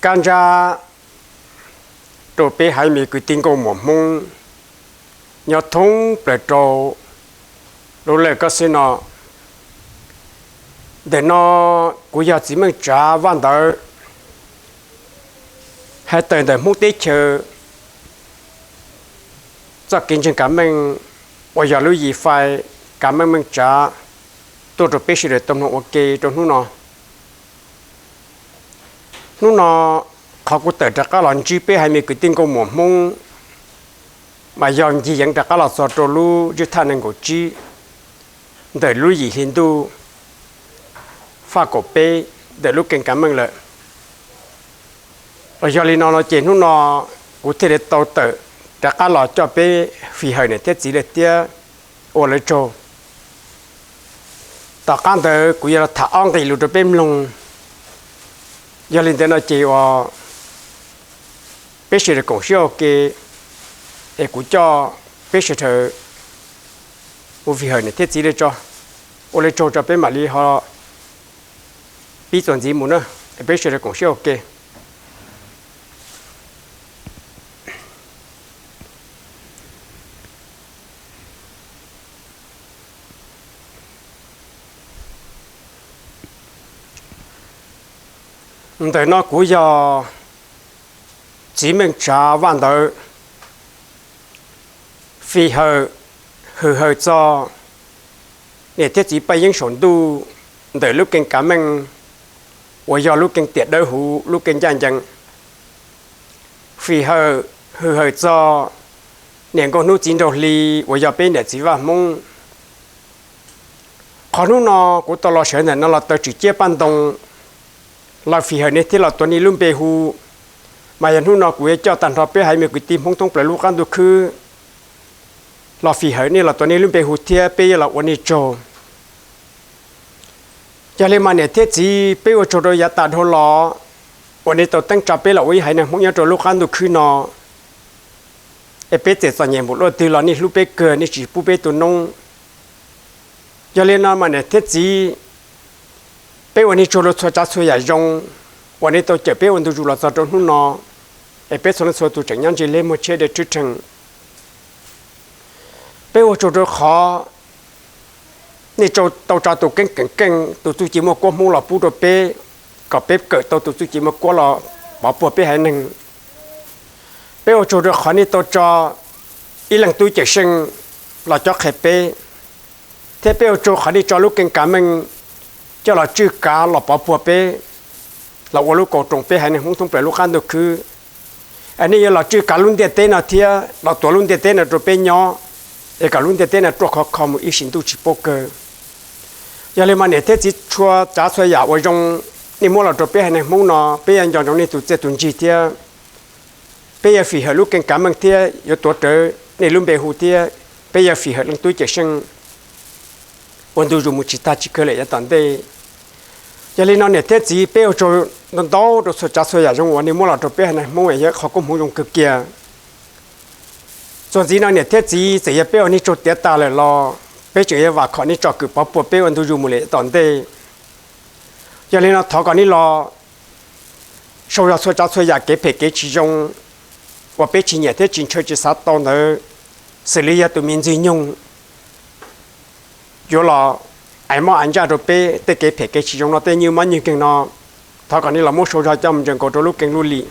Kab ntsab rau peb haiv me kwv tij nkauj muam Hmoob nyob thoob plaws rau lub lawj koj xib no. Ntawm no kuv yog txiv Meej Tsav Vaj Ntawv, hais tawm ntawm Hmoob teb chaws txoj kev ntseeg kav meej uas yog lub yim fais kav meej Meej Tsav tuaj rau peb sawv daws tau mloog ua ke rau hnub no. Hnub no qhov kuv tawm rov qab los ntsib peb haiv me kwv tij nkauj muam Hmoob mas yog ncig yeev rov qab los txog rau lub tswj thaj nees nkaum tsib ntawm lub yim hli ntuj faj kaum peb ntawm lub kee kav meej lawm. Yog li no no ces hnub no kuv thiaj li tau tawm rov qab los coj peb fim hawm niam thiab txiv lawm thiab ua lawv tsaug. Tom qab ntawd kuv yuav los tham ob nqe lus rau peb mloog. Yog li ntawd no ces uas peb sawv daws koom siab ua ke, es kuv coj peb sawv daws ua fim hawm niam thiab txiv lawv tso, ua lawv tsaug tso peb mam li ho pib txuas ntxiv mus na. Es peb sawv daws koom siab ua ke. Ntawm no kuv yog txiv Meej Tsav Vaj Ntawv, fim hawm hwm hawm txog niam thiab txiv Paj Yeeb saum ntuj ntawm lub kee kav meej uas yog lub kee tiam dawb huv lub kee ncaj ncees. Fim hawm hwm hawm txog niam nkauj hnub txiv nraug hli uas yog peb niam txiv Vaj Hmoob. Qhov hnub no kuv tau los sawv ntawm no los taw tswm ciab paj ntoo los fim hawm nej thiab los tuav nej lub npe hu, mas yog hnub no kuv yuav coj tag nrho peb haiv me kwv tij Hmoob thoob plaws lub qab ntuj khwb los fim hawm nej los tuav nej lub npe hu thiab peb yuav los ua nej tsaug. Yog li mas niam thiab txiv, peb ua tsaug rau yav tas dhau los uas nej tau teeb tsa peb los ua ib haiv neeg Hmoob nyob rau lub qab ntuj khwb no, es peb txawm txom nyem npaum luaj twg los nej hlub peb kawg, nej tsis pub peb tu noob. Yog li no mas niam thiab txiv, peb ua nej tsaug rau txhua tsav txhua yam zoo uas nej tau cawm peb ua ntu zus los txog rau hnub no, es peb txhua leej txhua tus tseem nyob ntsej leg muag tshiab dawb rwb rhees. Peb ua tsaug rau qhov nej tau tsa tus keeb keem keej, tus txuj ci muaj kuab Hmoob los pub rau peb, kom peb kawm tau tus txuj ci muaj kuab los pov puag peb haiv neeg. Peb ua tsaug rau qhov nej tau tso ib leej tub cawm seej los cob qhia peb, thiab peb ua tsaug qhov nej tso lub kee kav meej coj los tswj kav los pov puag peb, los ua lub kaus roos peb haiv neeg Hmoob thoob plaws lub qab ntuj khwb. Es nej yuav los tswj kav lub ntiaj teb no thiab los tuav lub ntiaj teb no rau peb nyob, es kom lub ntiaj teb no ruaj khov kho mus ib sim ntuj tsis paub kawg. Yog li mas niam thiab txiv, txhua tsav txhua yam uas zoo nej muab los rau peb haiv neeg Hmoob no, peb yuav nco ntsoov nej tus txiaj tus ntsig thiab peb yuav fim hawm lub kee kav meej thiab yuav tuav rawv nej lub npe hu thiab peb yuav fim hawm leej tub cawm seej ua ntu zus mus tsis tag tsis kawg lawm yav tom ntej. Yog li no niam thiab txiv, peb ua tsaug ntau ntau rau txhua tsav txhua yam zoo uas nej muab los rau peb haiv neeg Hmoob, yog qhov koob hmoov zoo kawg kiag. Txuas ntxiv no niam thiab txiv, txawm yog peb ua nej tsaug tiav tas lawm los peb tseem yuav vam khom nej tsom kwm pov puag peb ua ntu zus mus lawm yav tom ntej. Yog li no thov kom nej los sau zog txhua tsav txhua yam kev phem kev tsis zoo uas peb tsis nyiam thiab tsis ntshaw tsis xav tau ntawd, xws li yog tus me ntxwg nyoog yuav los aiv mob aiv ntsaj rau peb tej kev phem kev tsis zoo no, tej nywj mob nywj nkeeg no, thov kom nej los muab sau zog coj mus ntsaws nkaus rau lub kee lub lim,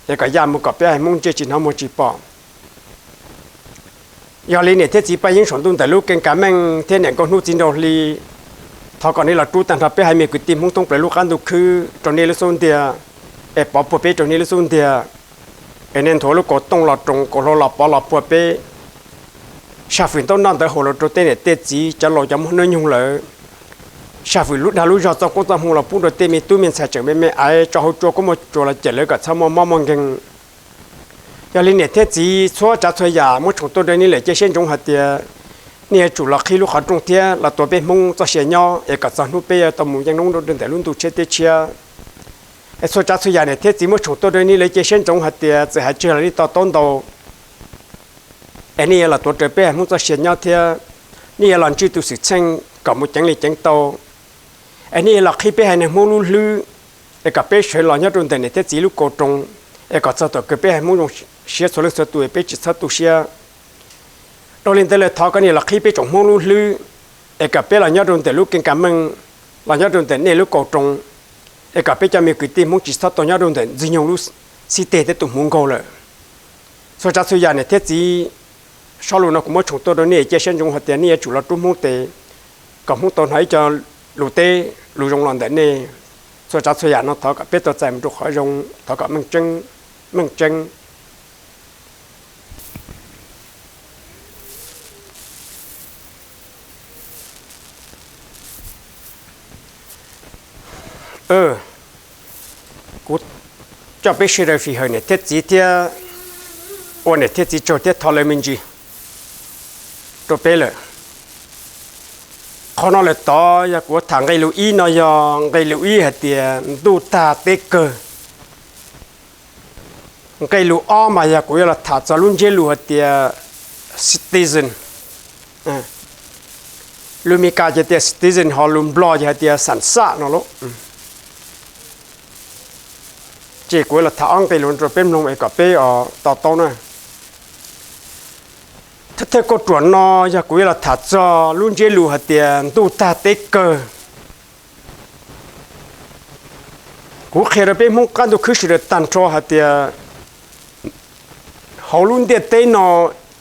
es kom yaj mus kom peb haiv Hmoob ntsej tsis hnov muag tsis pom. Yog li niam thiab txiv Paj Yeeb saum ntuj ntawm lub kee kav meej thiab niam nkauj hnub txiv nraug hli, thov kom nej los rub tag nrho peb haiv me kwv tij Hmoob thoob plaws lub qab ntuj khwb rau nej lub xub ntiag, es pov puag peb rau nej lub xub ntiag, es nej nthuav lub kaus tooj los roos kaus hlau los pov los puag peb, sam fwm ntaub noj ntawv haus los rau tej niam tej txiv cov laus cov muaj hnub nyoog lawm, sam fwm lub dag lub zog txoj koob txoj hmoo los pub rau tej me tub me ntxhais tseem me me aiv tso hauv tsua koob muaj tsua los cawm lawv kom txhob muaj mob muaj nkeeg. Yog li niam thiab txiv, txhua tsav txhua yam muab tshoov tuaj rau nej lawm, cia siab ntsoov hais tias nej yuav tsum los qhib lub qhov rooj thiab los tuav peb Hmoob txoj sia nyob, es kom txog hnub peb yuav tau mus yeej noob rau ntawm lub ntuj tshiab teb tshiab. Es txhua tsav txhua yam niam thiab txiv muab tshoov tuaj rau nej lawm, cia siab ntsoov hais tias txawm hais tsawg los nej to taub ntau, es nej yuav los tuav rawv peb haiv Hmoob txoj sia nyob thiab nej yuav los ntswj tus xwm txheej kom mus ceev li ceev tau, es nej yuav los qhib peb haiv neeg Hmoob lub hlwb, es kom peb sawv los nyob rau ntawm niam thiab txiv lub kaus roos, es kom txog thaum kawg peb haiv Hmoob zoo siab txhua leej txhua tus, es peb tsis txhob tu siab. Dhau li ntawd lawm thov koj niam los qhib peb tsoom Hmoob lub hlwb, es kom peb los nyob rau ntawm lub keeb kav meej, los nyob rau ntawm nej lub kaus roos, es kom peb cov me kwv tij Hmoob tsis txhob tau nyob rau ntawm Ntxwg Nyoog lub xib teg thiab tus hmuv nkaug lawm. Txhua tsav txhua yam niam thiab txiv, zaj lus no kuv muab tshooj tuaj rau nej cia siab ntsoov hais tias nej yuav tsum los rub Hmoob tes, kom Hmoob tau hnov ib co lus teb lus zoo los ntawm nej. Txhua tsav txhua yam no thov kom peb tau txais mus rau qhov zoo, thov kom meej tseeb, meej tseeb. Kuv coj peb sawv daws fij hawm niam thiab txiv thiab ua niam thiab txiv tsaug thiab thov lawv me ntsis rau peb lawm. Qhov no lawm tod yog kuv tham nqe lus ib no yog nqe lus ib hais tias ntuj tag teb kawg. Nqe lus ob mas yog kuv yuav los tham txog lub ntsiab lus hais tias citizen. Lus Meskas ces tias citizen, ho lus Nplog ces hais tias xam xaj no lauj. Ces kuv yuav los tham ob nqe lus rau peb mloog es kom peb to taub na. Thawj thawj kauj ruam no yog kuv yuav los tham txog lub ntsiab lus hais tias ntuj tag teb kawg. Kuv qhia rau peb Hmoob qab ntuj khwb sawv daws tag nrho hais tias hauv lub ntiaj teb no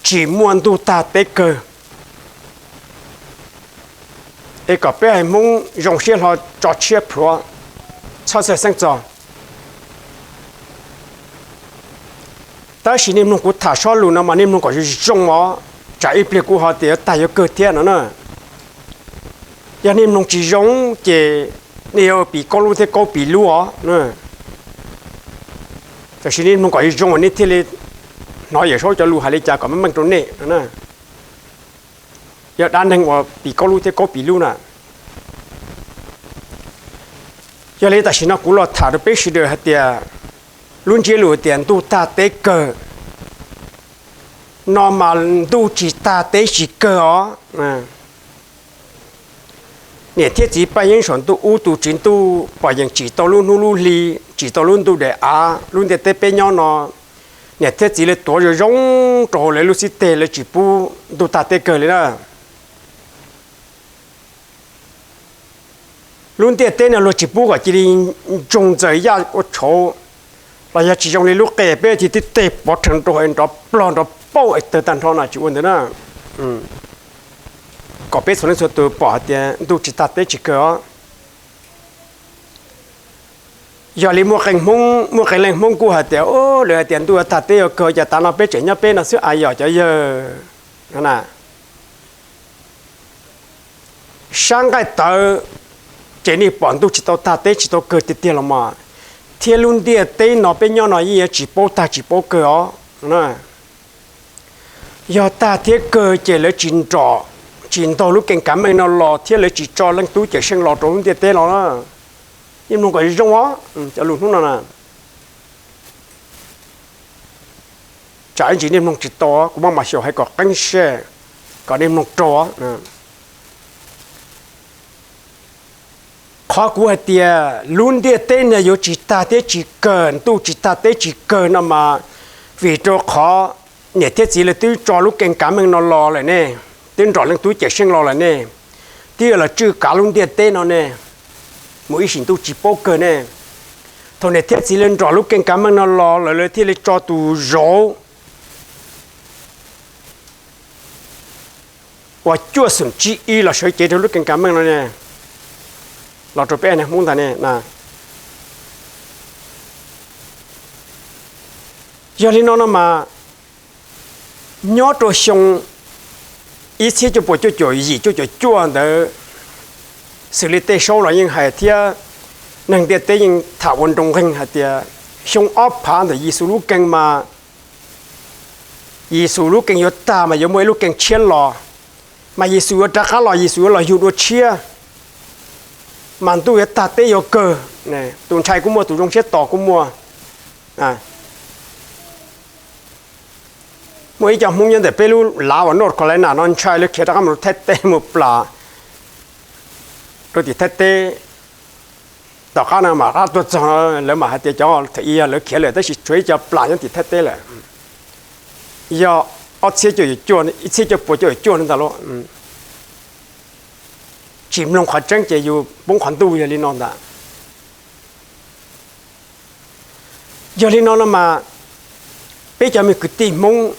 tsis muaj ntuj tag teb kawg, es kom peb haiv Hmoob zoo siab hlo tso tshiab plhuav, txhob txhawj xeeb txog. Tab sis nej mloog kuv tham zaj lus no mas nej mloog kom zoo os, tsam ib pliag kuv ho tias yuav tag yuav kawg thiab no na. Yog nej mloog tsis zoo ces nej yuav pim kaub lub thiab kaub pim lub os. Tab sis nej mloog kom zoo nej thiaj li hnov Yawm Saub cov lus hais li cas kom meej meej rau nej no. Yog dab neeg uas pim kaub lub thiab kaub pim lub na. Yog li tam sim no kuv los tham rau peb sawv daws hais tias lub ntsiab lus tias ntuj tag teb kawg no mas ntuj tsis tag teb tsis kawg os. Niam thiab txiv paj yeeb saum ntuj ub, tus Tswv ntuj pom yeej tsim tau lub hnub lub hli, tsim tau lub ntuj daim av, lub ntiaj teb peb nyob no, niam thiab txiv lawv tuav zoo zoo rau hauv lawv lub xib teg, lawv tsis pub ntuj tag teb kawg li na. Lub ntiaj teb no luag tsis pub kom cia li ntsoog ntxaws yaj ua tshauv, los yog tsis zoo li lub qe peb cia li tib teg pov rhees rau hauv nrov plog nrov pauj es tawg tag nrho no tsis ua ntawd na. Kom peb txhua leej txhua tus pom hais tias ntuj tsis tag teb tsis kawg os. Yog li muaj qee Hmoob, muaj qee leej Hmoob kuj hais tias, lawv hais tias ntuj yuav tag teb yuav kawg cas tav no peb tseem nyob peb no xwb a yom cov yawg no na. Sab nqaij tawv ces nej pom ntuj tsis tau tag teb tsis tau kawg tiag tiag los mas, thiab lub ntiaj teb no peb nyob no yeej yuav tsis paub tag tsis paub kawg os. Yog tag thiab kawg ces lawv tsis nrog, tsis ntaus lub keeb kav meej no los thiab lawv tsis tso Leej Tub Cawm Seej los rau lub ntiaj teb los na. Yeej mloog kom zoo os, cov lus hnub no na. Tsam ib ntsis nej mloog tsis tau, kuv maj mam xyaum hais kom qeeb siab, kom nej mloog raug. Qhov kuv hais tias lub ntiaj teb no yuav tsis tag thiab tsis kawg, ntuj tsis tag teb tsis kawg no mas, vim rau qhov niam thiab txiv lawv twb tso lub keeb kav meej no los lawm ne, twb nrog Leej Tub Cawm Seej los lawm ne, twb yuav los tswj kav lub ntiaj teb no ne, mus ib sim ntuj tsis paub kawg ne. Thaum niam thiab txiv lawv nrog lub keeb kav meej no los lawm lawv thiaj li tso tus zauv uas cuaj xoom tsib ib los sawv cev rau lub keeb kav meej no ne, los rau peb haiv neeg Hmoob ntag ne. Yog li no no mas, nyob rau xyoo ib txhiab cuaj puas cuaj caum yim cuaj caum cuaj ntawd, xws li tej saub los yeej hais thiab neeg ntiaj teb yeej tham ua nroo nqeeg hais tias xyoo ob phav ntawm Yexus lub keeb mas, Yexus lub keeb yuav tag mas yuav muaj ib lub keeb tshiab los, mas Yexus yuav rov qab los, Yexus yuav los yug dua tshiab, mas ntuj yuav tag teb yuav kawg. Tus ntshai kuj muaj, tus zoo siab tos kuj muaj. Muaj ib co Hmoob nyob ntawm peb lub lav uas North Carolina no ntshai lawv khiav rov qab mus rau Thaib teb mus plam rau tim Thaib teb. Tom qab no mas qab tuaj txog lawv mam hais tias cov thaum i yog lawv khiav lawm tab sis tshuav ib co plam nyob tim Thaib teb lawm, yog ob txhiab cuaj, ib txhiab cuaj puas cuaj no ntag lauj. Tsis mloog qhov tseeb ces yus poob qhov ntuj yog li no ntag. Yog li no no mas peb cov me kwv tij Hmoob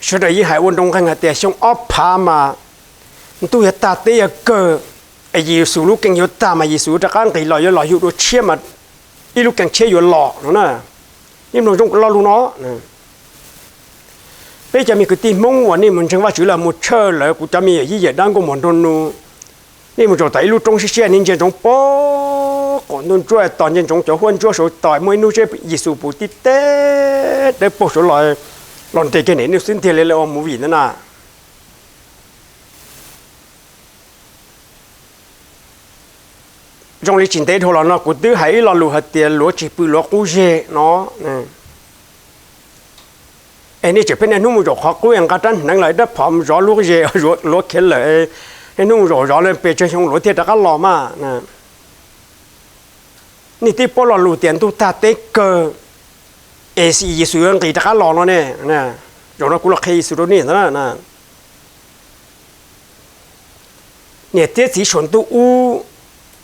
sawv daws yeej hais ua nroo nqeeg hais tias xyoo ob phav mas ntuj yuav tag teb yuav kawg, es Yexus lub keeb yuav tag mas Yexus yuav rov qab nqis los yuav los yug dua tshiab mas ib lub keeb tshiab yuav los no na. Nej mloog zoo lo lus no. Peb cov me kwv tij Hmoob uas nej mus ntseeg Vajtswv los mus tshawj lawv, kuv cov me yawm yij yawm dab nkauj muam nraug nus, nej mus zaum tom ib lub roob siab siab nej ntsia ntsoov pem qaum ntuj ntsuab tos, ntsia ntsoov cov huab ntsuab saud tos muaj ib hnub seb Yexus puv tib teg dawb paug saud los, los nres kiag nej xwb ntiag li lawv ua movie ntawd na. Zoo li tsis ntev dhau los no kuv twb hais ib lo lus hais tias luav tsis pw luav qub zej no. Es nej tseem pheej niaj hnub mus zaum qhov qub es nqa rab hneev los ib rab phom zov luav zej, luav khiav lawm, niaj hnub mus zaum zov lawm pes tsawg xyoo luav thiaj rov qab los mas. Nej twb paub lo lus tias ntuj tag teb kawg es Yexus yuav nqis rov qab los no ne. Zaum no kuv los qhia Yexus rau nej ntag na. Niam thiab txiv saum ntuj ub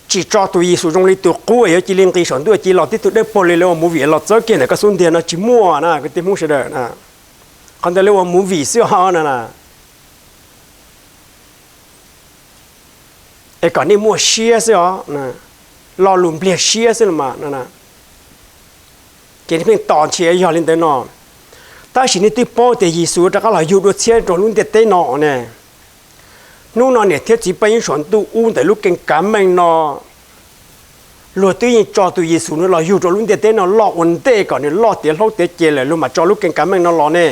tsis tso tus Yexus zoo li tus qub yuav cia li nqis saum ntuj cia li los tib tug dawb paug li lawv ua movie los txawb kiag ntawm koj xub ntiag no tsis muaj na kwv tij Hmoob sawv daws. Qhov ntawd lawv ua movie xwb os na. Es kom nej muaj siab xwb os, lo lus npliag siab xwb los mas. Ces nej pheej tos ntshe yog li ntawd no. Tab sis nej twb paub tias Yexus rov qab los yug dua tshiab rau lub ntiaj teb no ne. Hnub no niam thiab txiv paj yeeb saum ntuj ub ntawm lub keeb kav meej no, luag twb yeej tso tus Yexus nws los yug rau lub ntiaj teb no loj ua ntej kom nws loj tiav hlaub tiav ce lawm luag mam tso lub keeb kav meej no los ne.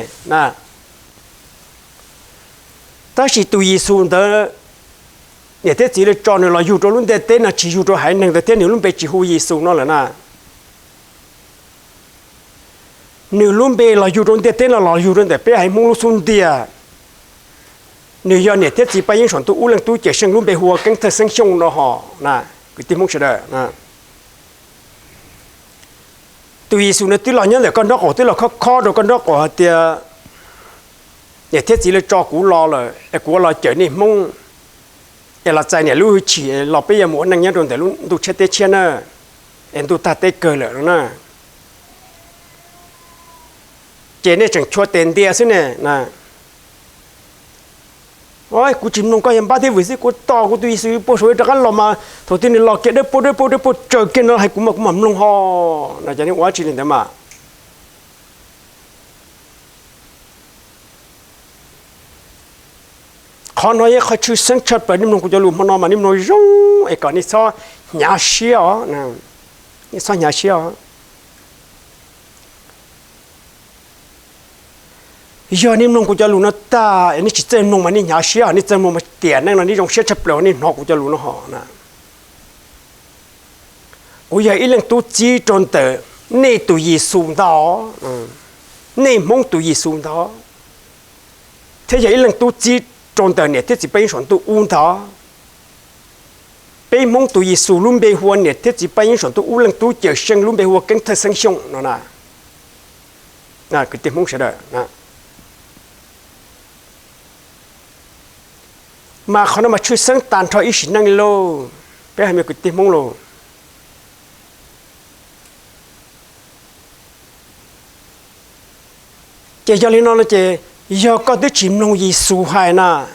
Tab sis tus Yexus ntawd, niam thiab txiv lawv tso nws los yug rau lub ntiaj teb no tsis yug rau haiv neeg ntawd thiab nws lub npe tsis hu Yexus no lawm na. Nws lub npe los yug rau ntiaj teb no los yug rau ntawm peb haiv Hmoob lub xub ntiag. Nws yog niam thiab txiv paj yeeb saum ntuj ub leej tub Cawm Seej lub npe hu ua Keeb Thawj Xeeb Xyooj no hos na, kwv tij Hmoob sawv daws. Tus Yexus nws twb los nyob ntawm koj nraub qaum twb los khob khob rau koj nraub qaum hais tias niam thiab txiv lawv tso kuv los lawm es kuv los cawm nej Hmoob es los txais niam lub hwj chim los peb yuav mus ua neej nyob rau ntawm lub ntuj tshiab teb tshiab na, es ntuj tag teb kawg lawm no na. Ces nej tseem chua tes ntia xwb ne. Kuv tsis mloog koj yog npab thiab vwm xwb, kuv tos kuv tus Yexus puag saud rov qab los mas thaum twg nws los kiag dawb paug dawb paug dawb paug tsaws kiag no hais kuv mas kuv mam mloog ho. No ces nej ua dab tsi li ntawd mas. Qhov no yog qhov tshwj xeeb tshaj plaws, nej mloog kuv cov lus hmo no mas nej mloog zoo es kom nej txhob hnyav siab os. Nej txhob hnyav siab os. Yog nej mloog kuv cov lus no tag es nej tsis txawj mloog mas nej hnyav siab, nej txawj mloog mas tiam neej no nej zoo siab tshaj plaws nej hnov kuv cov lus no hos na. Kuv yog ib leej tub txib rau ntawm nej tus Yexus ntag, nej Hmoob tus Yexus ntag, thiab yog ib leej tub txib rau ntawm niam thiab txiv paj yeeb saum ntuj ub ntag. Peb Hmoob tus Yexus lub npe hu ua niam thiab txiv paj yeeb saum ntuj ub leej tub Cawm Seej lub npe hu ua Keeb Thawj Xeeb Xyooj no na. Kwv tij Hmoob sawv daws, mas qhov no mas tshwj xeeb tag nrho ib sim neej lauj, peb hais me kwv tij Hmoob lauj. Ces yog li no no ces yog koj twb tsis mloog Yexus hais na,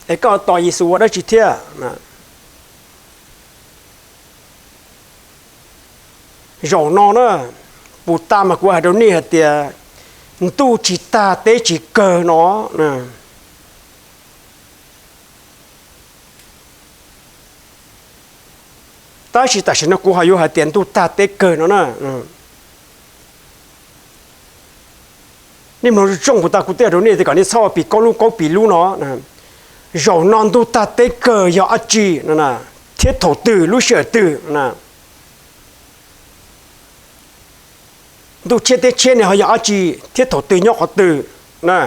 es koj tos Yexus ua dab tsi thiab? Zaum no na, puag ta mas kuv hais rau nej hais tias ntuj tsis tag teb tsis kawg no. Tab sis tam sim no kuv ho yuav hais tias ntuj tag teb kawg no na. Nej mloog zoo puag ta kuv twb hais rau nej tias kom nej txhob ua pim kaub lub kaub pim lub no. Zaum no ntuj tag teb kawg yog dab tsi no, thiab thaum twg lub sij hawm twg? Ntuj tshiab teb tshiab ne ho yog dab tsi thiab thaum twg nyob qhov twg na?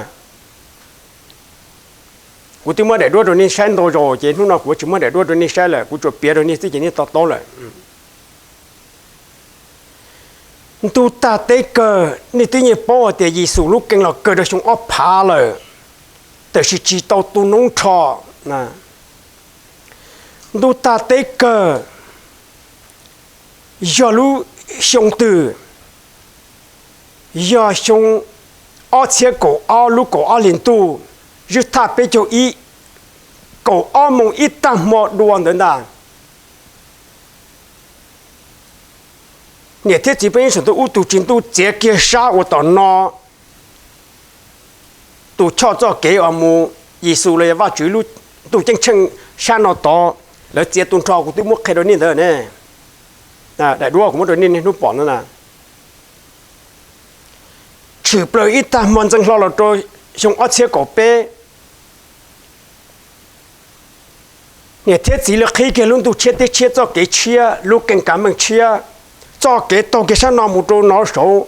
Kuv twb muab daim duab rau nej saib ntau zaus ces hnub no kuv tsis muab daim duab rau nej saib lawm, kuv tsuas piav rau nej xwb ces nej to taub lawm. Ntuj tag teb kawg, nej twb yeej paub hais tias Yexus lub kee los kawg rau xyoo ob phav lawm, tab sis tsis tau tu noob nrho. Ntuj tag teb kawg yog lub xyoo twg? Yog xyoo ob txhiab kaum ob lub kaum ob hli ntuj, zwj thaj peb caug ib, kaum ob moos ib tag hmo dua ntawd ntag. Niam thiab txiv peb yeej saum ntuj ub, tus tswv ntuj txiav kiag sab uas tom no, tus choj txoj kev uas mus Yexus los yog Vajtswv lub ntuj ceeb tsheej sab no tod, lawv txiav tu nrho kuv twb muab qhia rau nej ntawd ne. Daim duab kuv muab rau nej niaj hnub pom no na. Tshwm plaws ib tag hmo ntxeev hlo los rau xyoo ob txhiab kaum peb, niam thiab txiv lawv qhib kiag lub ntuj tshiab teb tshiab, txoj kev tshiab, lub kee kav meej tshiab, txoj kev taug kiag sab no mus rau no saud,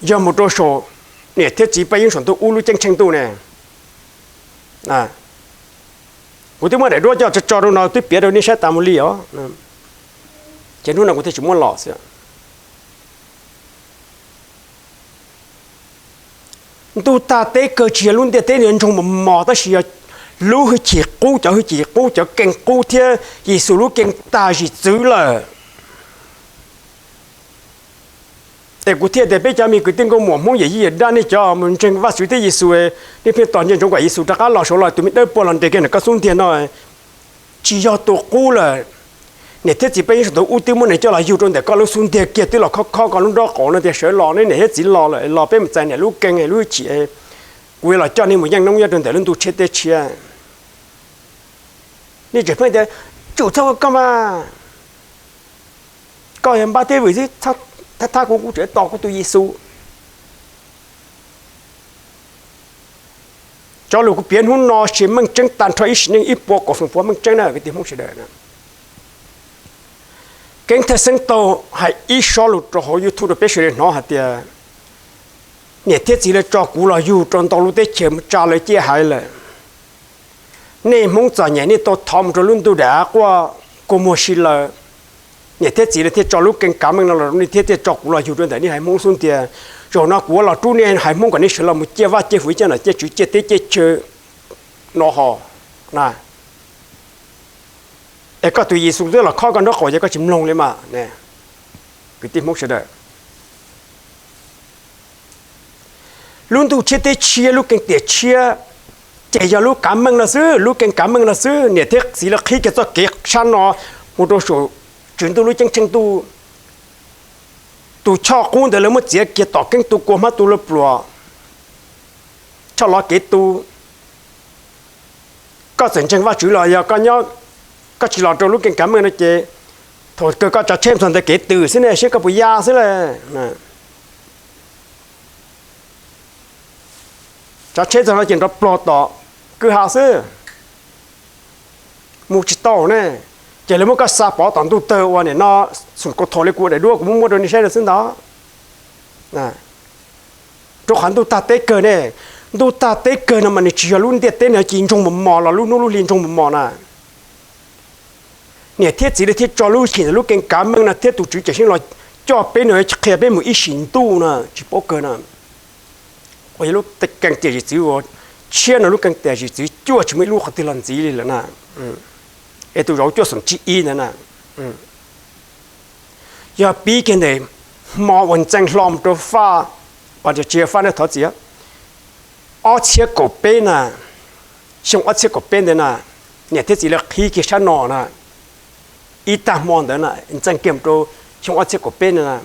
yog mus rau saum niam thiab txiv peb yeej saum ntuj ub lub ceeb tsheej ntuj ne. Kuv twb muab daim duab coj tso tso rau no twb piav rau nej saib tas mus li os. Ces hnub no kuv thiaj tsis muab los xwb. Ntuj tag teb kawg tsis yog lub ntiaj teb no ntsoog mos mos, tab sis yog lub hwj chim qub, cov hwj chim qub, cov kee qub thiab Yexus lub kee tag zim txwv lawm. Es kuv thiaj tias peb cov me kwv tij nkauj muam Hmoob yawm yij yawm dab, nej cov mus ntseeg Vajtswv thiab Yexus, nej pheej tos ntsia ntsoov kom Yexus rov qab los saud los tus me dawb paug los nres kiag ntawm koj xub ntiag no, tsis yog tus qub lawm. Niam thiab txiv peb yeej saum ntuj ub twb muab nws coj los yug rau ntawm koj lub xub ntiag kiag, twb los khob khob koj lub nraub qaum no tias sawv los, nej niam thiab txiv los lawm, los peb mus txais niam lub kee lub hwj chim, kuv yuav los coj nej mus yeej noob nyob rau ntawm lub ntuj tshiab teb tshiab. Nej tseem pheej tias, tsum txhob ua koj mas, koj yog npab thiab vwm xwb, thab thab kuv, kuv tseem tos kuv tus Yexus. Cov lus kuv piav hnub no tsis meej tseeb tag nrho ib sim neej ib puas kaum feem pua meej tseeb na kwv tij Hmoob sawv daws. Keeb Thawj Xeeb tau hais ib sob lus rau hauv YouTube rau peb sawv daws hnov hais tias, niam thiab txiv lawv tso kuv los yug rau ntau lub teb chaws mus tsa lawv ciaj haiv lawm. Nej Hmoob txom nyem nej tau thov mus rau lub ntuj daim av quaj kua muag si lawm, niam thiab txiv lawv thiaj tso lub kee kav meej no los rau nej thiab thiaj tso kuv los yug rau ntawm nej haiv Hmoob xub ntiag. Zaum no kuv los rub nej haiv Hmoob kom nej sawv los mus ciaj vaj ciaj fuv, ciaj nom ciaj tswv, ciaj teb ciaj chaw no ho na. Es koj tus Yexus twb los khob koj nraub qaum ces koj tsis mloog li mas. Kwv tij Hmoob sawv daws, lub ntuj tshiab teb tshiab, lub kee tiam tshiab, ces yog lub kav meej no xwb, lub kee kav meej no xwb. Niam thiab txiv lawv qhib kiag txoj kev sab no mus rau saum Tswv Ntuj lub ceeb tsheej ntuj. Tus choj qub ntawd lawv muab txiav kiag tom keeb tu kua hmab tu lawv pluas, choj lov kev tu. Koj txawm ntseeg Vajtswv los yog koj nyob, koj tsis los rau lub kee kav meej no ces thaum kawg koj tsav tsheb txog ntawd kev tws xwb ne, seb koj puas ya xwb la. Tsav tsheb txog no ces nrov pluag tom kwj ha xwb, mus tsis tau ne. Ces lawv muab koj xa pov tom ntuj tawg uas nim no xum kau thaum li kuv daim duab kuv muab muab rau nej saib no xwb ntag. Rau qhov ntuj tag teb kawg ne, ntuj tag teb kawg no mas nws tsis yog lub ntiaj teb no ci ntsoog mos mos los lub hnub lub hli ntsoog mos mos na. Niam thiab txiv lawv thiaj tso lub hwj chim ntawm lub kee kav meej no thiab tus Tswv Cawm Seej los coj peb no qhia peb mus ib sim ntuj no tsis paub kawg na. Uas yog lub kee tiam zim txwv uas tshiab no, lub kee tiam zim txwv cuaj tsis muaj ib lub qhov twg los ntxiv li lawm na. Es tus zaum cuaj xoom tsib ib ntawd na, yog pib kiag ntawm hmo uas ntxeev hlo mus rau faj, tsis yog faj na, thov txim, ob txhiab kaum peb na, xyoo ob txhiab kaum peb ntawd na, niam thiab txiv lawv qhib kiag sab no na, ib tag hmo ntawd na, ntxeev kiag mus rau xyoo ob txhiab kaum peb na.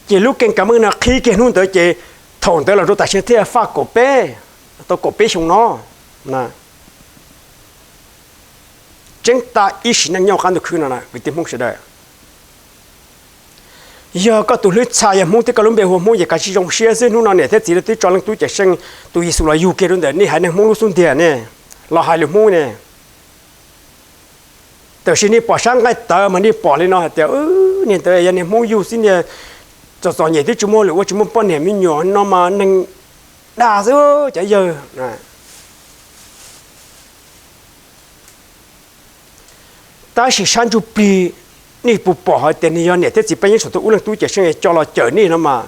Ces lub kee kav meej no qhib kiag hnub ntawd ces thaum ntawd los rau tam sim thiaj faj kaum peb, tau kaum peb xyoo no. Tseeb tas ib sim neej nyob qab ntuj khwb no na kwv tij Hmoob sawv daws. Yog koj tus hlwb txha yog Hmoob thiab koj lub npe hu ua Hmoob ces kav tsij zoo siab xwb. Hnub no niam thiab txiv lawv twb tso leej tub Cawm Seej tus Yexus los yug kiag rau ntawm nej haiv neeg Hmoob lub xub ntiag ne, los hais lus Hmoob ne. Tab sis nej pom sab nqaij tawv mas nej pom li no hais tias, niag ntawd yog niag Hmoob yug xwb, niag txom txom nyem twb tsis muaj lwm ua, tsis muaj poj niam me nyuam no mas neeg dag xwb cov yawg. Tab sis sab ntsuj plig nej puas pom hais tias nws yog niam thiab txiv Paj Yeeb saum ntuj ub leej tub cawm seej coj los cawm nej no mas.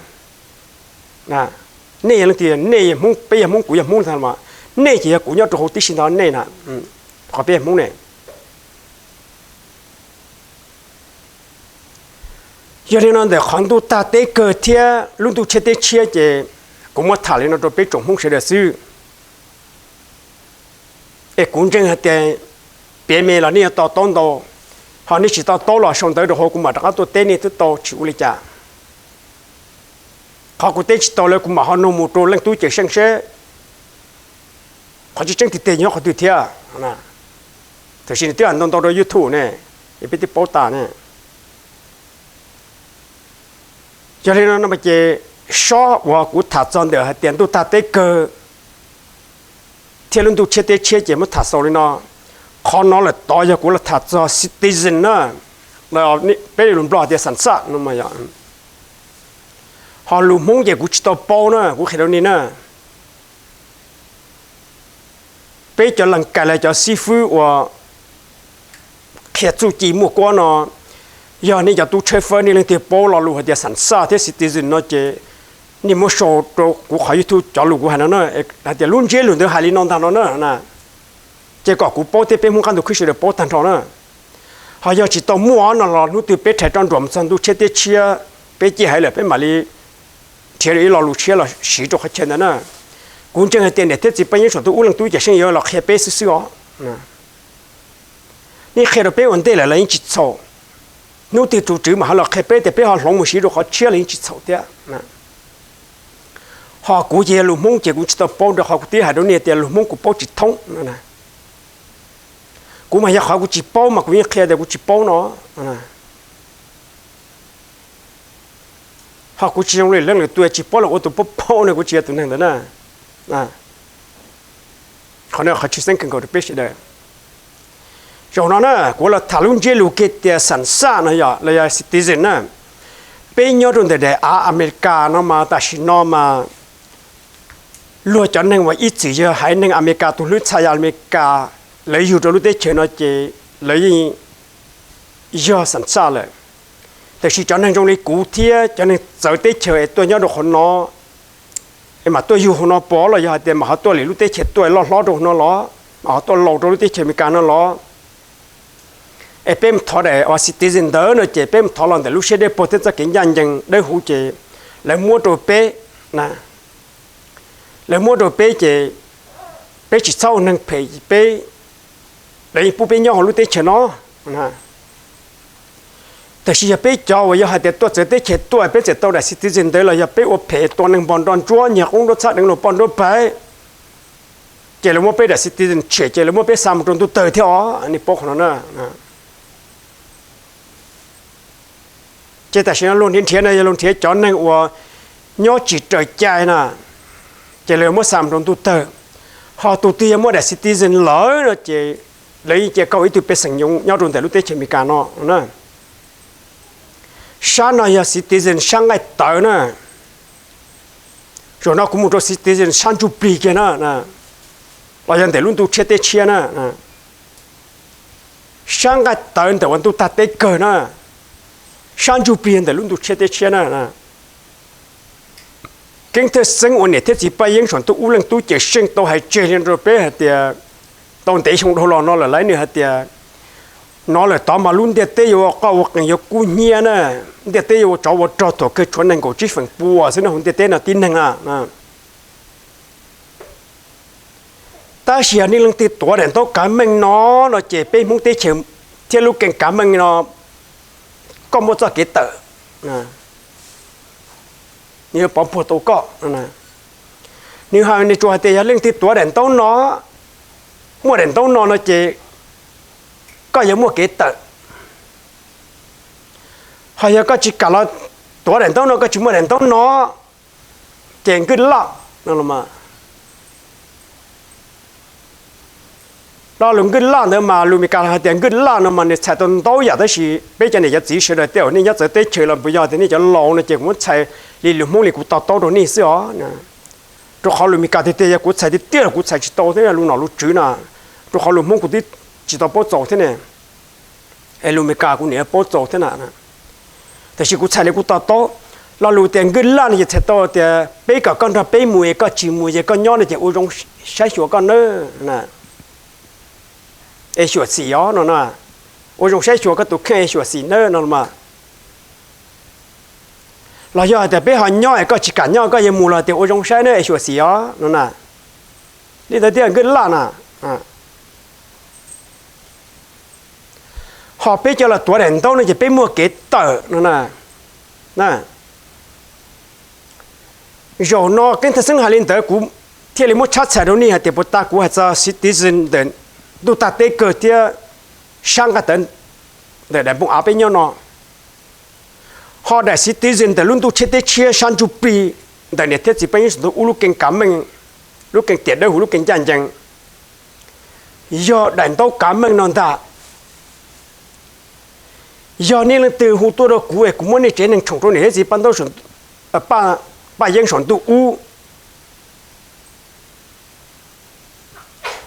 Nej yog leej twg? Nej yog Hmoob, peb yog Hmoob, kuv yog Hmoob no mas. Nej ces yog kuv nyob rau hauv tib si ntawd nej na, qhov peb yog Hmoob ne. Yog li no ntawm qhov ntuj tag teb kawg thiab lub ntuj tshiab teb tshiab ces kuv muab tham li no rau peb tsoom Hmoob sawv daws xwb. Es kuv ntseeg hais tias piav me los nej yuav to taub ntau, ho nej tsis to taub los sau ntawv rau hauv kuv mam rov qab tuaj teb nej twb tau, tsis ua li cas. Qhov kuv teb tsis tau lawm kuv mam ho nug mus rau leej tub cawm seej seb qhov tseeb tseeb tiag tiag nyob qhov twg thiab. Tam sim nws twb hais ntau ntau rau YouTube ne, es peb twb paub tas ne. Yog li no no ces sob uas kuv tham txog ntawm hais tias ntuj tag teb kawg thiab lub ntuj tshiab teb tshiab ces muab tham xaus li no. Qhov no lawm tod yog kuv los tham txog citizen na, peb lus Nplog tias xam xaj no. Ho lus Hmoob ces kuv tsis tau paub na, kuv qhia rau nej na. Peb cov lees kais los cov xib fwb uas qhia txuj ci muaj kuab no, yog nej cov tub tshawb fawb nej leej twg paub lo lus hais tias xam xaj thiab citizen no ces nej muab sau rau kuv qhov YouTube cov lus kuv hais no na, hais tias lub ntsiab lus ntawd hais li no ntag no na, ces kom kuv paub thiab peb Hmoob qab ntuj khwb sawv daws paub tag nrho na. Ho yog tsis tau muaj no los hnub twg peb rhais roj nruam mus txog ntuj tshiab teb tshiab, peb ciaj heev lawm peb mam li nrhiav ib lo lus tshiab los siv rau qhov chaw ntawd na. Kuv ntseeg hais tias niam thiab txiv Paj Yeeb saum ntuj ub leej tub cawm seej yuav los qhia peb xwb xwb os. Nej qhia rau peb ua ntej lawm los yeej tsis txhaum. Hnub twg tus Tswv mam ho los qhia peb tias peb ho hloov mus siv rau qhov tshiab los yeej tsis txhaum thiab. Ho kuv ces yog lus Hmoob ces kuv tsis tau paub, rau qhov kuv twb hais rau nej tias lus Hmoob kuv paub tsis thoob. Kuv mas yog qhov kuv tsis paub mas kuv yeej qhia tias kuv tsis paub no. Ho kuv tsis zoo li leej lwm tus tsis paub los ua tus paub paub no, kuv tsis yog tus neeg ntawd na. Qhov no qhov tshwj xeeb kawg nkaus rau peb sawv daws. Zaum no na kuv los tham lub ntsiab lus kiag tias xam xaj no yog los yog citizen na. Peb nyob rau ntawm daim av Amelikas no mas tam sim no mas luag cov neeg uas ib txwm yog haiv neeg Amelikas tus hlwb txhais yam Amelikas, lawv yug rau lub teb chaws no ces lawv yeej yog xam xaj lawm. Tiam sis cov neeg zoo li kuv thiab cov neeg txawv teb chaws es tuaj nyob rau qhov no, es mam tuaj yug hauv no pov los yog hais tias mam ho tuaj lwm lub teb chaws tuaj loj hlob rau hauv no los, mam ho tuaj laus rau lub teb chaws Amelikas no los, es peb mus thov daim citizen ntawd no ces peb mus thov los ntawm lub siab dawb paug thiab txoj kev ncaj ncees dawb huv ces lawv muab rau peb na. Lawv muab rau peb ces peb tsis txhob ua neeg phem, peb, lawv yeej pub peb nyob hauv lub teb chaws no. Tiam sis yog peb cov uas yog hais tias tuaj txawv teb chaws tuaj peb txawm tau daim citizen ntawd los yog peb ua phem tua neeg npog nroj ntsuab nyiag qoob nruab txhab deev luag poj nruab pawg, ces lawv muab peb daim citizen tshem ces lawv muab peb xa mus rau ntuj tawg thiab os, nej paub qhov no na. Ces tam sim no luag nrhiav nrhiav no yog luag nrhiav cov neeg uas nyob tsis raws cai na, ces lawv muab xa mus rau ntuj tawg. Ho tus twg yog muaj daim citizen lawm no ces lawv yeej cia kaum ib tug pej xeem nyob rau ntawm lub teb chaws Amelikas no na. Sab no yog citizen sab nqaij tawv na. Zaum no kuv mus rau citizen sab ntsuj plig kiag na, los yog ntawm lub ntuj tshiab teb tshiab na. Sab nqaij tawv ntawm uas ntuj tag teb kawg na, sab ntsuj plig ntawm lub ntuj tshiab teb tshiab na. Keeb thawj xeeb uas niam thiab txiv Paj Yeeb saum ntuj ub leej tub cawm seej tau hais tseg li rau peb hais tias, tau ntev xyoo dhau los no lawm lawv nws hais tias, no lawm tod mas lub ntiaj teb yuav ua qoj ua qees yuav kub hnyiab na, ntiaj teb yuav ua tsov ua rog, thaum kawg tshuav nees nkaum tsib feem pua xwb no hauv ntiaj teb no tib neeg na. Tab sis yog nej leej twg tuav daim ntaub kav meej no, no ces peb Hmoob teb chaws thiab lub keeb kav meej no, koj muaj txoj kev tawm, nws yuav pov puag tau koj. Nws hais, nws tsuas hais tias yog leej twg tuav daim ntaub no, muaj daim ntaub no no ces koj yuav muaj kev tawm. Ho yog koj tsis kam los tuav daim ntaub no, koj tsis muaj daim ntaub no, ces nkawj laj no. Lo lus nkawj laj ntawd mas lus Meskas hais tias nkawj laj no mas nws txhais tau ntau yam, tab sis peb cov niam cov txiv sawv daws tej uas nej nyob txawv teb chaws los puas yog tias nej cov laus no ces kuv muab txhais li lus Hmoob li kuv to taub rau nej xwb os. Rau qhov lus Meskas tiag tiag yog kuv txhais tiag tiag los kuv txhais tsis tau thiab, lus nom lus tswv na, rau qhov lus Hmoob kuv twb tsis tau paub txaus thiab ne. Es lus Amelikas kuv niam paub txaus thiab na. Tiam sis kuv txhais li kuv to taub, lo lus tias Nkaj Laj no ces txhais tau tias peb kom koj nrog peb mus es koj tsis mus ces koj nyob no ces ua zoo saib xyuas koj nawb, es xyuam xim os no na. Ua zoo saib xyuas koj tus kheej es xyuam xim nawb no mas. Los yog hais tias peb ho nyob es koj tsis kam nyob koj yuav mus los tias ua zoo saib nawb es xyuam xim os no na. Li ntawd thiaj Nkaj Laj na. Ho peb cov los tuav daim ntaub no ces peb muaj kev tawm no na. Zaum no Keeb Thaj Xeeb hais li ntawd kuv thiaj li muab tshab txhais rau nej hais tias puas tas kuv hais txog citizen ntawm ntuj tag teb kawg thiab sab nqaj tawv ntawm daim npoo av peb nyob no. Ho daim citizen ntawm lub ntuj tsheb teb tshiab sab ntsuj plig ntawm niam thiab txiv peb Yeeb Saum Ntuj Ub lub kee kav meej, lub kee tiam dawb huv, lub kee ncaj ncees, yog daim ntaub kav meej no ntag. Yog nej leej twg hu tuaj rau kuv es kuv muab nej tsev neeg tshoom rau niam thiab txiv pab ntaub, Paj Yeeb Saum Ntuj Ub,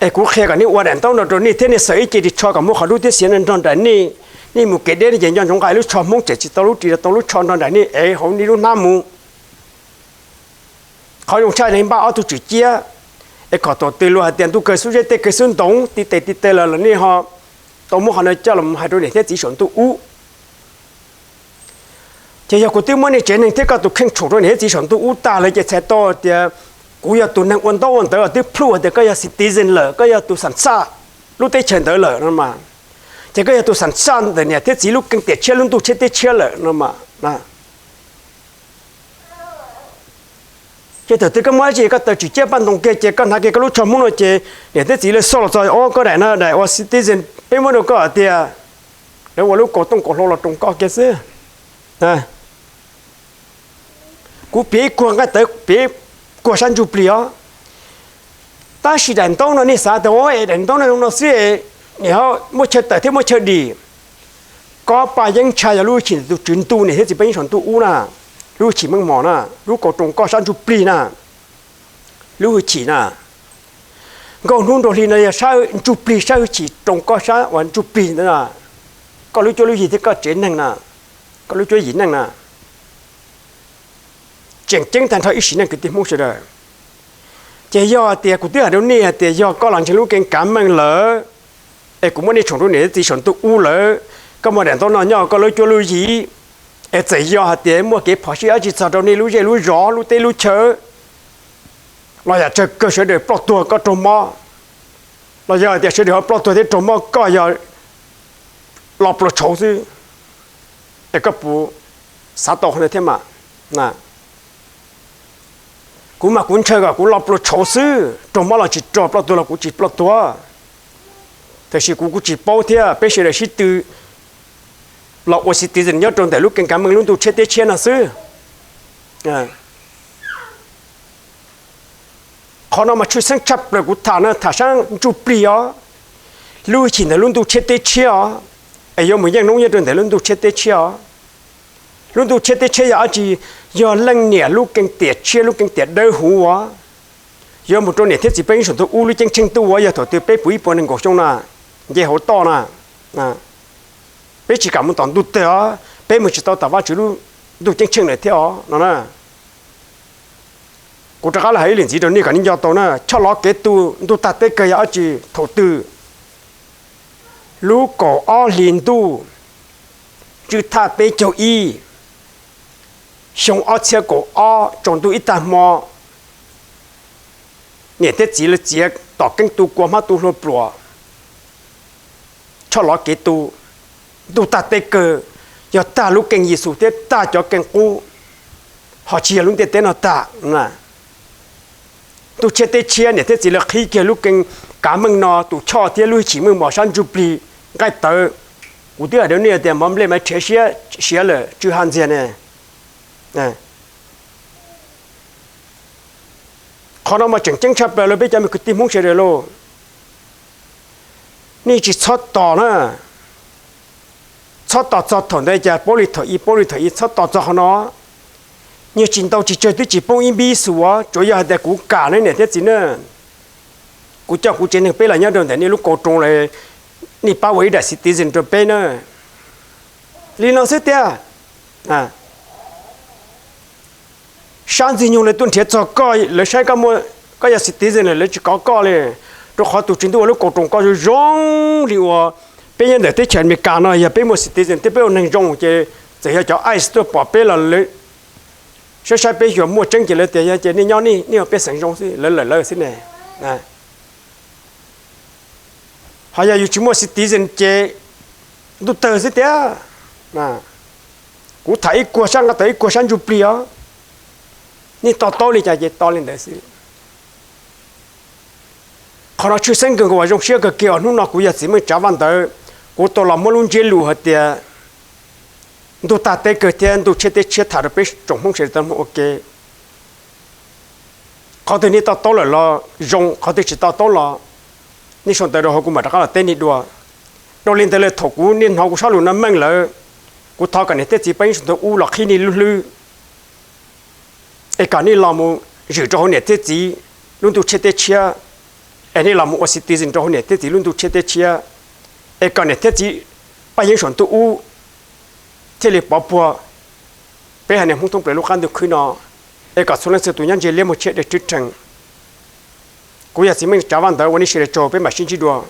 es kuv qhia kom nej ua daim ntaub no rau nej thiab nej xaws ib ce ris tsho kom muaj qhov dub thiab xiav no nrog nraim nej. Nej mus kev deb no ces nco ntsoov nqa lub tsho Hmoob tseem tsis tau lub ris los tau lub tsho nrog nraim nej ev hauv nej lub hnab mus. Qhov zoo tshaj li npaj ob tug tswm ciab, es kom thaum twg luag hais tias ntuj kawg xub zeb tej kawg xub ntoo, ti tes ti taw lawm los nej ho tau muab qhov no coj los hais rau niam thiab txiv saum ntuj ub. Ces yog kuv twb muab nej tsev neeg thiab koj tus kheej tshoom rau niam thiab txiv saum ntuj ub tag lawm ces txhais tau tias kuv yog tus neeg ua ntaub ua ntawv uas twb plhuj hais tias koj yog citizen lawm, koj yog tus xam xaj lub teb chaws ntawd lawm no mas. Ces koj yog tus xam xaj ntawm niam thiab txiv lub kee tiam tshiab lub ntuj tsheb teb tshiab lawm no mas. Ces thaum twg koj muab ib ce koj taw tswm ciab paj ntoo kiag ces koj hnav kiag koj lub tsho Hmoob no ces niam thiab txiv lawv xauj los txog, o, koj daim no daim uas citizen peb muab rau koj tiag, lawv ua lub kaus tooj kaus hlau los roos koj kiag xwb. Kuv piav ib kuag nqaij tawv, piav kuag sab ntsuj plig os. Tab sis daim ntaub no nej xav tias, o, es daim ntaub no zoo no xwb, nim muaj chaw tawm thiab muaj chaw dim. Kob Paj Yeeb Ntsha yog lub hwj chim ntawm tus Tswv Ntuj niam thiab txiv peb Yeeb Saum Ntuj Ub na, lub hwj chim meej mom na, lub kaus roos koj sab ntsuj plig na, lub hwj chim na. Nkauj hnub nraug hli no yog sab ntsuj plig, sab hwj chim roos koj sab uas ntsuj plig ntawd na, koj lub cuab lub yig thiab koj tsev neeg na, koj lub cuab yim neej na. Tseem ceeb tag nrho ib sim neej kwv tij Hmoob sawv daws. Ces yog tias kuv twb hais rau nej hais tias yog koj los ntseeg lub kee kav meej lawm, es kuv muab nej tshoom rau niam txiv saum ntuj ub lawm, koj muaj daim ntaub no nyob koj lub cuab lub yig, es txawm yog hais tias muaj kev phom sij dab tsi txog rau nej lub zej lub zos lub teb lub chaw, los yam tsawg kawg sawv daws ploj tuag koj raug mob, los yog hais tias sawv daws ho ploj tuag thiab raug mob koj yog lo pluas tshauv xwb, es koj puas xav tau qhov ntawd thiab mas? Kuv mas kuv ntshaw kom kuv lo pluas tshauv xwb, raug mob los tsis raug, ploj tuag los kuv tsis ploj tuag. Tiam sis kuv kuj tsis paub thiab, peb sawv daws sib tw los ua citizen nyob rau ntawm lub kee kav meej lub ntuj tsheb teb tshiab no xwb. Qhov no mas tshwj xeeb tshaj plaws kuv tham no tham sab ntsuj plig os, lub hwj chim ntawm lub ntuj tsheb teb tshiab os, es yuav mus yeej noob nyob rau ntawm lub ntuj tsheb teb tshiab os. Lub ntuj tsheb teb tshiab yog dab tsi? Yog leej niam lub kee tiam tshiab lub kee tiam dawb huv uas yuav mus rau niam thiab txiv peb Yeeb Saum Ntuj Ub lub ceeb tsheej ntuj uas yog thaum twg peb puv ib puas nees nkaum xyoo na, nce hauv toj na, peb tsis kam mus tom ntuj tawg os, peb mus tsis tau tom Vajtswv lub ntuj ceeb tsheej lawm thiab os no na. Kuv rov qab los hais ib lwm ntxiv rau nej kom nej nco tau na, choj lov kev tu ntuj tag teb kawg yog dab tsi? Thaum twg? Lub kaum ob hlis ntuj tswj thaj peb caug ib, xyoo ob txhiab kaum ob tsaus ntuj ib tag hmo, niam thiab txiv lawv txiav tom keeb tu kua hmab tu hlua pluas. Choj lov kev tu ntuj tag teb kawg, yog tag lub kee Yexus thiab tag cov kee qub, ho tsis yog lub ntiaj teb no tag. Ntuj tsheb teb tshiab niam thiab txiv lawv qhib kiag lub kee kav meej no, tus choj thiab lub hwj chim meej mom sab ntsuj plig nqaij tawv. Kuv twb hais rau nej tias mov nplej mas rhiav siab siav lawm tsw ha ntxiag ne. Qhov no mas tseem ceeb tshaj plaws rau peb cov me kwv tij Hmoob sawv daws lauj. Nej tsis txhob tos na, txhob tos txog thaum ntawd cas paub li thaum i, paub li thaum i, txhob tos txog qhov no. Nyiaj tsis ntau tsis tsawg twb tsis poob ib npib xus, tsuav yog hais tias kuv kam nej niam thiab txiv na, kuv coj kuv tsev neeg peb los nyob rau ntawm nej lub kaus roos lawm, nej pab ua ib daim citizen rau peb na. Li no xwb tiag, sab ntxwg nyoog lawv tuaj nrhiav txog koj, lawv saib koj yog citizen lawm lawv tsis kov koj li, rau qhov tus tswv ntuj ua lub kaus roos koj zoo zoo li uas peb nyob ntawm teb chaws Amelikas no yog peb muaj citizen thiab peb ua neeg zoo ces txawm yog cov ice tuaj pom peb los lawv saib saib peb xyuas muaj tseeb ces lawv tias yog ces nej nyob nej ua pej xeem zoo xwb, lawv lawm lawv xwb ne. Ho yog yus tsis muaj citizen ces ntuj tawg xwb tiag. Kuv tham ib kuag sab nqaj tawm ib kuag sab ntsuj plig os, nej to taub li cas ces to li ntawd xwb. Qhov no tshwj xeeb kawg nkaus, zoo siab kawg kiag uas hnub no kuv yog txiv Meej Tsav Vaj Ntawd, kuv tau los muab lub ntsiab lus hais tias ntuj tag teb kawg thiab ntuj tshiab teb tshiab tham rau peb tsoom Hmoob sawv daws tau mloog ua ke. Qhov twg nej to taub lawm los zoo, qhov twg tsis to taub los nej sau ntawv rau hauv kuv mam rov qab los teb nej dua. Dhau li ntawd lawm thaum kuv nej hnov kuv sab lus no meej lawm, kuv thov kom niam thiab txiv pab yeeb saum ntuj ub los qhib nej lub hlwb, es kom nej los mus zwm rau hauv niam thiab txiv lub ntuj tshiab teb tshiab, es nej los mus ua citizen rau hauv niam thiab txiv lub ntuj tshiab teb tshiab, es kom niam thiab txiv pab yeeb saum ntuj ub thiaj li pov puag peb haiv neeg Hmoob thoob plaws lub qab ntuj khwb no, es kom txhua leej txhua tus nyob ntseg liab muag tshiab dheev rwb rhees. Kuv yog txiv Meej Tsav Vaj Ntawd ua nej sawv daws tsaug, peb mam sib ntsib dua.